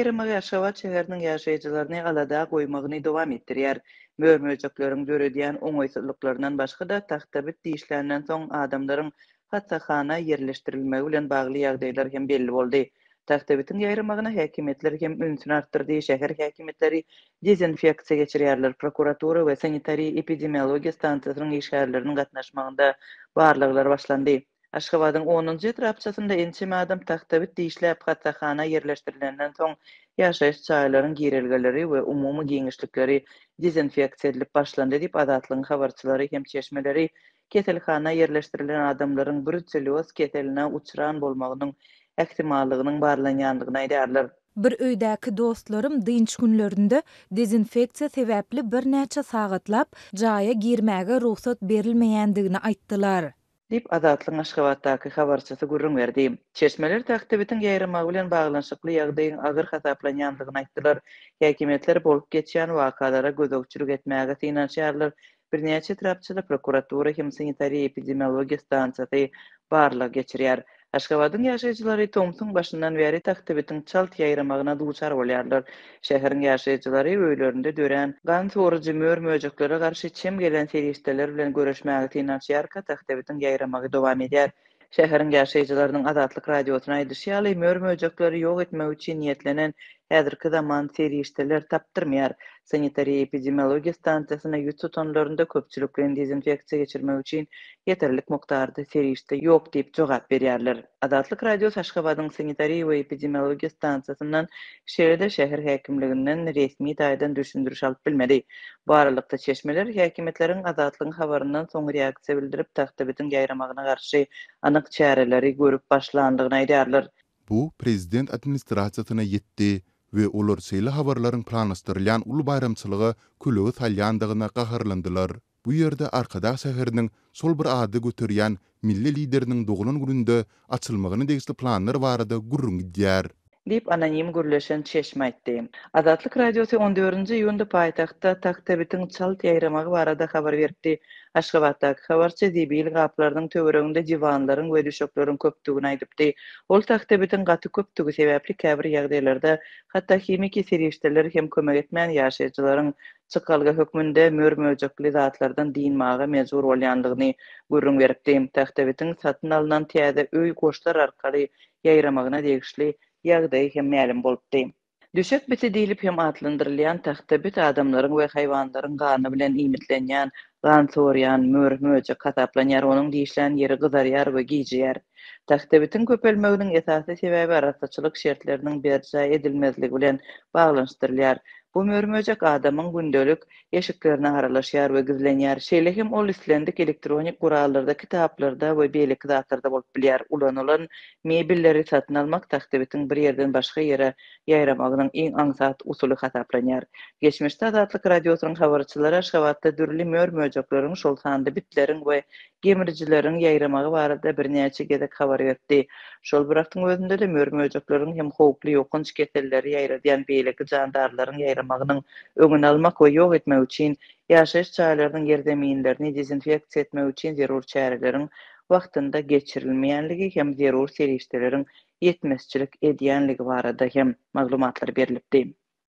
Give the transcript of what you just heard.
ýaýramagy Aşgabat şäheriniň ýaşaýjylaryny alada goýmagyny dowam etdirýär. Mör-möjekleriň döredýän oňaýsyzlyklaryndan başga-da, tagtabit dişländen soň adamlaryň hassahana ýerleşdirilmegi bilen bagly ýagdaýlar hem belli boldy. Tagtabitiň ýaýramagyna häkimiýetler hem ünsüni artdyrdy, şäher häkimiýetleri dezinfeksiýa geçirýärler, prokuratura we sanitariýa-epidemiologiýa stansiýasynyň işgärleriniň gatnaşmagynda barlaglar başlandy. Aşgabadyň onunjy etrapçasynda ençeme adam tagtabit dişläp hassahana ýerleşdirilenden soň, ýaşaýyş jaýlaryň girelgeleri we umumy giňişlikleri dezinfeksiýa edilip başlandy diýip, Azatlygyň habarçylary hem çeşmeleri keselhana ýerleşdirilen adamlaryň bruselýoz keseline uçran bolmagynyň ähtimallygynyň barlanýandygyny aýdýarlar. Bir öýdäki dostlarym dynç günlerinde dezinfeksiýa sebäpli birnäçe sagatlap jaýa girmäge rugsat berilmeýändigini aýtdylar. Diýip, Azatlygyň Aşgabatdaky habarçysy gürrüň berdi. Çeşmeler tagtabitiň ýaýramagy bilen baglanyşykly ýagdaýyň agyr hasaplanýandygyny aýtdylar. Häkimiýetler bolup geçýän wakalara gözegçilik etmäge synanyşýarlar. Birnäçe etrapçada prokuratura hem sanitariýa-epidemiologiýa stansiýasy barlag geçirýär. Aşgabadyň ýaşaýjylary tomsuň başyndan bäri tagtabitiň çalt ýaýramagyna duçar bolýarlar. Şäheriň ýaşaýjylary öýlerinde dörän gan sorujy mör-möjeklere garşy çem gelen serişdeler bilen göreşmäge synanyşýarka tagtabitiň ýaýramagy dowam edýär. Şäheriň ýaşaýjylarynyň Azatlyk Radiosyna aýdyşy ýaly, mör-möjekleri ýok etmek üçin niýetlenen häzirki zaman serişdeler tapdyrmaýar. Sanitariýa-epidemiologiýa stansiýasyna ýüz tutanlarynda köpçülikleýin dezinfeksiýa geçirmek üçin ýeterlik mukdarda serişde ýok diýip jogap berýärler. Azatlyk Radiosy Aşgabadyň sanitariýa we epidemiologiýa stansiýasyndan, şeýle-de şäher häkimliginden resmi taýdan düşündiriş alyp bilmedi. Bu aralykda, çeşmeler häkimiýetleriň Azatlygyň habaryndan soň reaksiýa bildirip, tagtabitiň ýaýramagyna garşy anyk çäreleri görüp başlandygyny aýdýarlar. Bu prezident administrasiýasyna ýetdi we olar şeýle habarlaryň planlaşdyrylýan uly baýramçylyga kölege salýandygyna gaharlandylar. Bu ýerde Arkadag şäheriniň şol bir ady göterýän milli Lideriniň doglan gününde açylmagyna degişli planlar barada gürrüň gidýär. Diýip, anonim gürleşen çeşme aýtdy. Azatlyk Radiosy on dördünji iýunda paýtagtda tagtabitiň çalt ýaýramagy barada habar beripdi. Aşgabatdaky habarçy zibil gaplarynyň töwereginde diwanlaryň we düşekleriň köpdügini aýdypdy. Ol tagtabitiň gaty köpdügi sebäpli käbir ýagdaýlarda hatda himiki serişdeler hem kömek etmän ýaşaýjylaryň çykalga hökmünde mör-möjekli zatlardan dynmaga mejbur bolýandygyny gürrüň beripdi. Tagtabitiň satyn alnan täze öý goşlar arkaly ýaýramagyna degişli ýagdaýy hem mälim bolupdy. Düşek biti diýlip hem atlandyrylýan tagta bit adamlaryň we haýwanlaryň gany bilen iýmitlenýän, gan sorýan mör-möjek hasaplanýar, onuň dişlän ýeri gyzarýar we gijeýär. Tagta bitiň köpelmeginiň esasy sebäbi arassaçylyk şertleriniň berjaý edilmezligi bilen baglanyşdyrylýar. Bu mör-möjek adamyň gündelik eşiklerine aralaşýar we gizlenýär. Şeýle hem ol islendik elektronik gurallarda, kitaplarda we beýleki zatlarda bolup bilýär. Ulanylan mebelleri satyn almak tagtabitiň bir ýerden başga ýere ýaýramagynyň iň aňsat usuly hasaplanýar. Geçmişde Azatlyk Radiosynyň habarçylary Aşgabatda dürli mör-möjekleriň, şol sanda bitleriň we gemrijileriň ýaýramagy barada birnäçe gezek habar beripdi. Şol bir wagtyň özünde-de mör-möjekleriň hem howply ýokanç keselleri ýaýradýan beýleki jandarlaryň ýaýramagynyň öňüni almak we ýok etmek üçin ýaşaýyş jaýlarynyň ýerzeminlerini dezinfeksiýa etmek üçin zerur çäreleriň wagtynda geçirilmeýänligi hem zerur serişdeleriň ýetmezçilik edýänligi barada hem maglumatlar berlipdi.